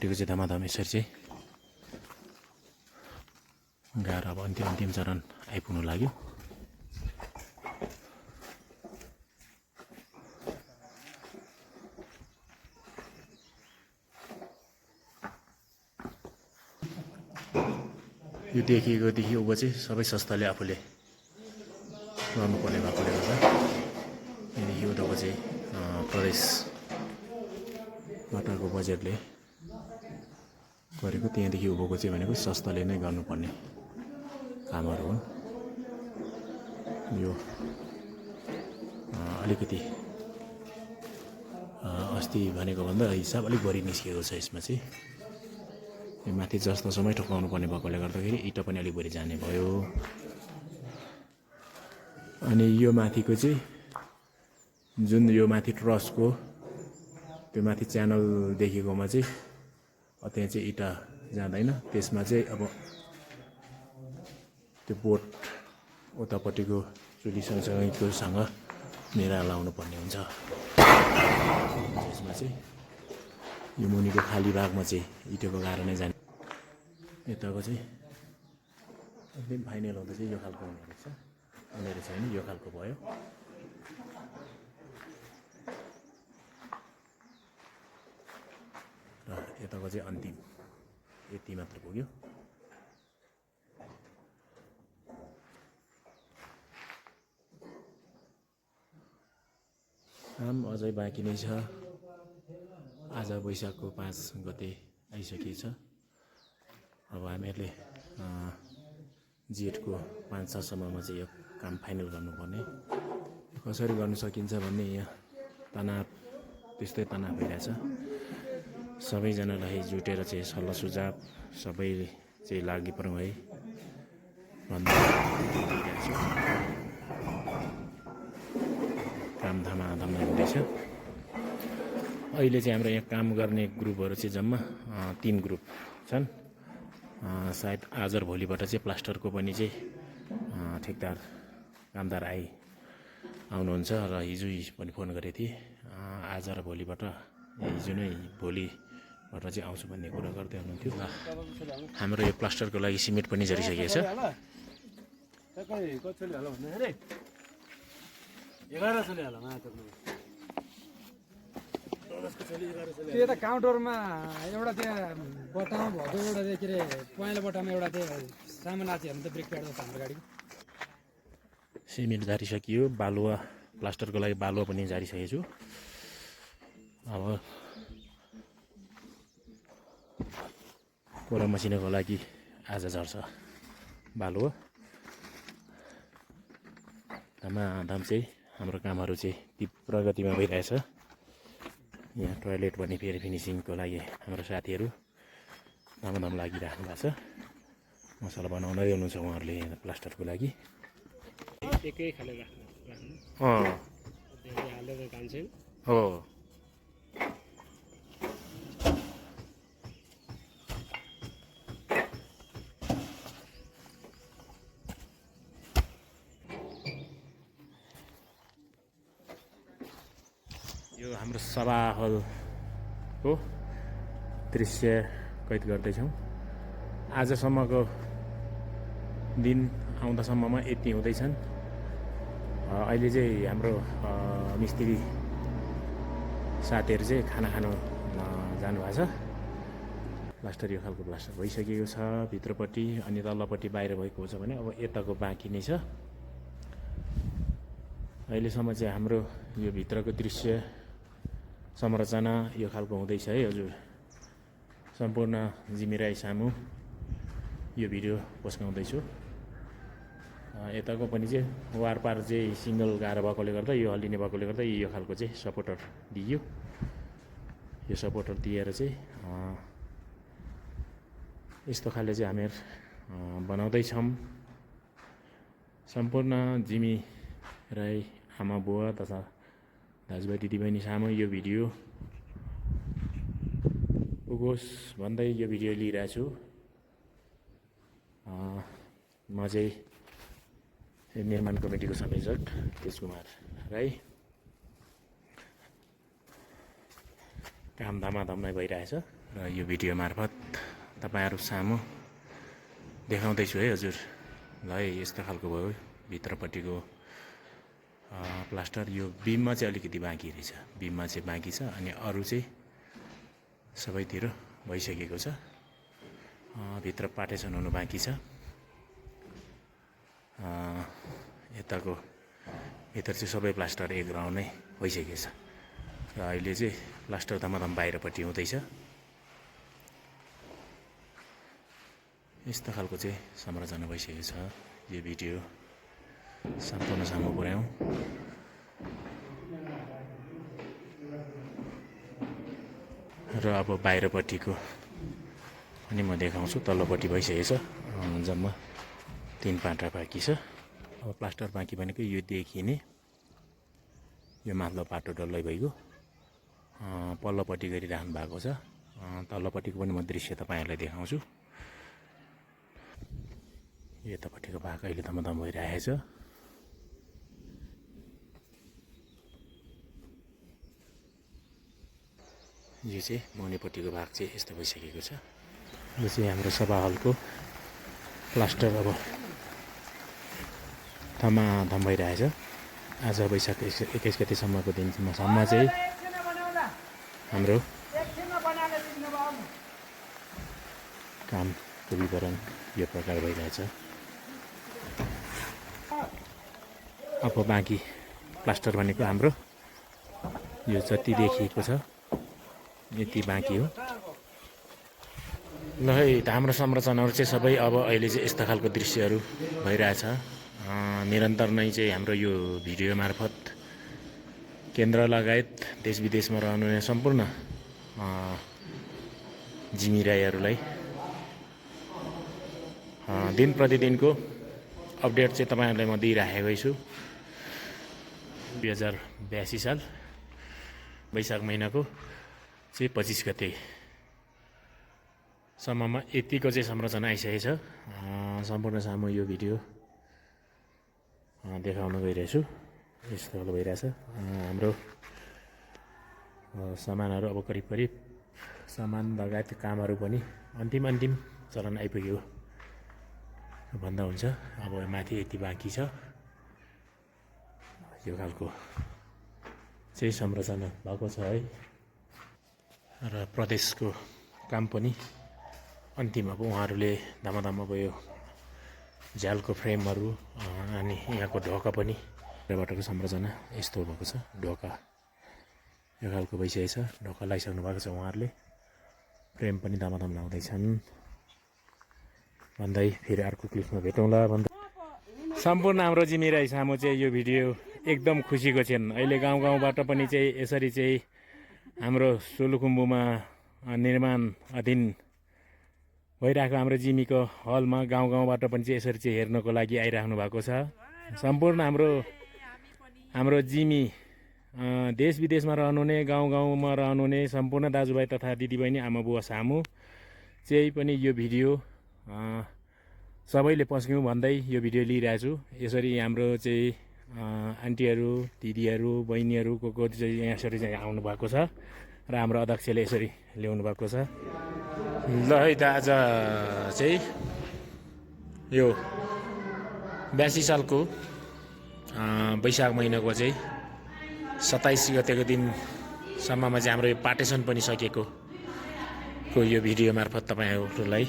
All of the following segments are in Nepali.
यतापट्टिको चाहिँ धमाधम यसरी चाहिँ गाह्रो अब अन्तिम चरण आइपुग्नु लाग्यो। यो देखिएकोदेखि उँभो चाहिँ सबै संस्थाले आफूले गर्नुपर्ने भएकोले गर्दा यहाँदेखि उताको चाहिँ प्रदेशबाटको बजेटले गरेको, त्यहाँदेखि उँभोको चाहिँ भनेको संस्थाले नै गर्नुपर्ने कामहरू हुन्। यो अलिकति अस्ति भनेको भन्दा हिसाब अलिक बढी निस्किएको छ। यसमा चाहिँ यो माथि जस्तो समय ठोकाउनु पर्ने भएकोले गर्दाखेरि इँटा पनि अलिक बढी जाने भयो। अनि यो माथिको चाहिँ जुन यो माथि ट्रसको त्यो माथि च्यानल देखेकोमा चाहिँ त्यहाँ चाहिँ इँटा जाँदैन। त्यसमा चाहिँ अब त्यो बोट उतापट्टिको चुली सँगसँगैकोसँग मेरा लाउनु पर्ने हुन्छ। यसमा चाहिँ यो मुनिको खाली भागमा चाहिँ इँटोको कारणै जाने। यताको चाहिँ एकदम फाइनल हुँदा चाहिँ यो खालको हुने रहेछ, मेरो छैन यो खालको भयो। र यताको चाहिँ अन्तिम यति मात्र पुग्यो। काम अझै बाँकी नै छ। आज वैशाखको 5 गते आइसकेछ। अब हामीहरूले जेठको 5-6 सम्ममा चाहिँ यो काम फाइनल गर्नुपर्ने। कसरी गर्न सकिन्छ भन्ने यहाँ तनाव त्यस्तै तनाव भइरहेछ। सबैजनालाई जुटेर चाहिँ सल्लाह सुझाव सबैले चाहिँ लागि परौँ है भन्दै काम धमाधमै हुँदैछ। अहिले चाहिँ हाम्रो यहाँ काम गर्ने ग्रुपहरू चाहिँ जम्मा 3 ग्रुप छन्। सायद आज र भोलिबाट चाहिँ प्लास्टरको पनि चाहिँ ठेकदार कामदार आउनुहुन्छ र हिजो पनि फोन गरेको थिएँ। आज र भोलिबाट हिजो नै भोलिबाट चाहिँ आउँछु भन्ने कुरा गर्दै हुनुहुन्थ्यो। हाम्रो यो प्लास्टरको लागि सिमेन्ट पनि झरिसकेको छ। त्यो यता काउन्टरमा एउटा त्यहाँ बट्टामा भएको एउटा के अरे पहेँलो बट्टामा एउटा त्यहाँ सामान आएको भने त ब्रेक प्याड जस्तो हाम्रो गाडीको सिमेन्ट झारिसकियो। बालुवा प्लास्टरको लागि बालुवा पनि झारिसकेको छु। अब कोरा मसिनोको लागि आज झर्छ बालुवा। धमाधम चाहिँ हाम्रो कामहरू चाहिँ तीव्र गतिमा भइरहेछ। यहाँ टोयलेट पनि फेरि फिनिसिङको लागि हाम्रो साथीहरू धमाधम लागिराख्नु भएको छ। मसला बनाउँदै हुनुहुन्छ उहाँहरूले यहाँ प्लास्टरको लागि। एकै खाले राख्नु हालेर काम छैन हो। यो हाम्रो सभा हलको दृश्य कैद गर्दैछौँ। आजसम्मको दिन आउँदासम्ममा यति हुँदैछन्। अहिले चाहिँ हाम्रो मिस्त्री साथीहरू चाहिँ खाना खानु जानुभएको छ। प्लास्टर यो खालको प्लास्टर भइसकेको छ भित्रपट्टि, अनि तल्लोपट्टि बाहिर भएको छ भने अब यताको बाँकी नै छ। अहिलेसम्म चाहिँ हाम्रो यो भित्रको दृश्य संरचना यो खालको हुँदैछ है हजुर। सम्पूर्ण जिम्मेवारी सामु यो भिडियो पोस्टाउँदैछु। यताको पनि चाहिँ वारपार चाहिँ सिङ्गल गाह्रो भएकोले गर्दा यो हल्लिने भएकोले गर्दा यो खालको चाहिँ सपोर्टर दियो। यो सपोर्टर दिएर चाहिँ यस्तो खाले चाहिँ हामीहरू बनाउँदैछौँ। सम्पूर्ण जिमी राई आमा बुवा तथा दाजुभाइ दिदीबहिनी सामु यो भिडियो पुगोस् भन्दै यो भिडियो लिइरहेको छु। म चाहिँ निर्माण कमिटीको संयोजक तेज कुमार राई। काम धमाधम नै भइरहेछ। र यो भिडियो मार्फत तपाईँहरू सामु देखाउँदैछु है हजुर। ल है यस्तो खालको भयो भित्रपट्टिको प्लास्टर। यो बिममा चाहिँ अलिकति बाँकी रहेछ, बिममा चाहिँ बाँकी छ अनि अरू चाहिँ सबैतिर भइसकेको छ। भित्र पार्टेसन हुनु बाँकी छ। यताको भित्र चाहिँ सबै प्लास्टर एक राउन्ड नै भइसकेको छ र अहिले चाहिँ प्लास्टर धमाधम बाहिरपट्टि हुँदैछ। यस्तो खालको चाहिँ संरचना भइसकेको छ। यो भिडियो सम्पूर्ण सामु पुर्याउँ। र अब बाहिरपट्टिको पनि म देखाउँछु। तल्लोपट्टि भइसकेको छ, जम्मा 3 पाटा बाँकी छ। अब प्लास्टर बाँकी भनेको यो देखिने यो माथिल्लो पाटो डल्लै भइगयो पल्लोपट्टि गरिराख्नु भएको छ। तल्लोपट्टिको पनि म दृश्य तपाईँहरूलाई देखाउँछु। यतापट्टिको भाग अहिले धमधम भइरहेको छ। यो चाहिँ मुनिपट्टिको भाग चाहिँ यस्तो भइसकेको छ। यो चाहिँ हाम्रो सभा हलको प्लास्टर अब धमाधम भइरहेछ। आज वैशाख 21 गतिसम्मको दिनसम्म चाहिँ हाम्रो कामको विवरण यो प्रकार भइरहेछ। अब बाँकी प्लास्टर भनेको हाम्रो यो जति देखिएको छ यति बाँकी हो। ल है हाम्रो संरचनाहरू चाहिँ सबै अब अहिले चाहिँ यस्तो खालको दृश्यहरू भइरहेछ। निरन्तर नै चाहिँ हाम्रो यो भिडियो मार्फत केन्द्र लगायत देश विदेशमा रहनुहुने सम्पूर्ण जिमी राईहरूलाई दिन प्रतिदिनको अपडेट चाहिँ तपाईँहरूलाई म दिइराखेकै छु। 2082 साल वैशाख महिनाको चाहिँ 25 गते सम्ममा यतिको चाहिँ संरचना आइसकेको छ। सम्पूर्ण सामु यो भिडियो देखाउन गइरहेछु। यस्तो खालको भइरहेछ। हाम्रो सामानहरू अब करिब करिब सामान लगायत कामहरू पनि अन्तिम चरण आइपुग्यो भन्दा हुन्छ। अब माथि यति बाँकी छ। यो खालको चाहिँ संरचना भएको छ है। र प्रदेशको काम पनि अन्तिम अब उहाँहरूले धमाधम अब यो झ्यालको फ्रेमहरू अनि यहाँको ढोका पनि बाटोको संरचना यस्तो भएको छ। ढोका यो खालको भइसकेको छ। ढोका लगाइसक्नु भएको छ उहाँहरूले। फ्रेम पनि धमाधम लाउँदैछन् भन्दै फेरि अर्को क्लिपमा भेटौँला भन्दै सम्पूर्ण हाम्रो जिमी राई सामु चाहिँ यो भिडियो एकदम खुसीको छन्। अहिले गाउँबाट पनि चाहिँ यसरी चाहिँ हाम्रो सोलुखुम्बुमा निर्माण अधीन भइरहेको हाम्रो जिमीको हलमा गाउँबाट पनि चाहिँ यसरी चाहिँ हेर्नको लागि आइराख्नु भएको छ। सम्पूर्ण हाम्रो जिमी देश विदेशमा रहनुहुने गाउँमा रहनुहुने सम्पूर्ण दाजुभाइ तथा दिदीबहिनी आमा बुवा सामु चाहिँ पनि यो भिडियो सबैले पस्क्यौँ भन्दै यो भिडियो लिइरहेको छु। यसरी हाम्रो चाहिँ आन्टीहरू दिदीहरू बहिनीहरू को चाहिँ यसरी चाहिँ आउनु भएको छ र हाम्रो अध्यक्षले यसरी ल्याउनु भएको छ। ल है त आज चाहिँ यो 82 सालको वैशाख महिनाको चाहिँ 27 गतेको दिनसम्ममा चाहिँ हाम्रो यो पार्टेसन पनि सकेको यो भिडियो मार्फत तपाईँहरूलाई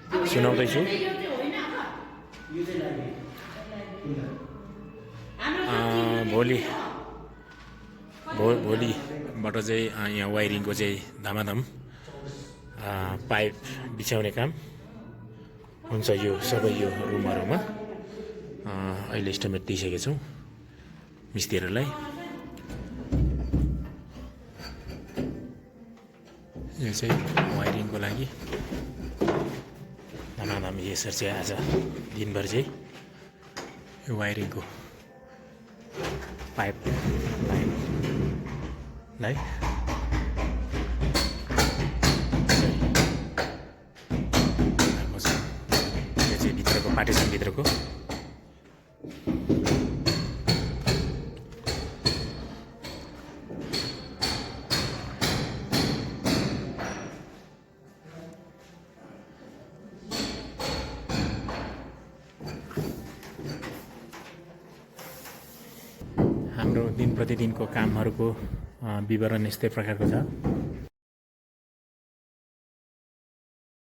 सुनाउँदैछु। भोलिबाट चाहिँ यहाँ वायरिङको चाहिँ धमाधम पाइप बिछाउने काम हुन्छ। यो सबै यो रुमहरूमा अहिले इस्टिमेट दिइसकेको छौँ मिस्त्रीहरूलाई। यो चाहिँ वायरिङको लागि धमाधम यसरी चाहिँ आज दिनभर चाहिँ यो वायरिङको पाइप लाइनलाई यो चाहिँ भित्रको पार्टिसन भित्रको हाम्रो दिन प्रतिदिनको कामहरूको विवरण यस्तै प्रकारको छ।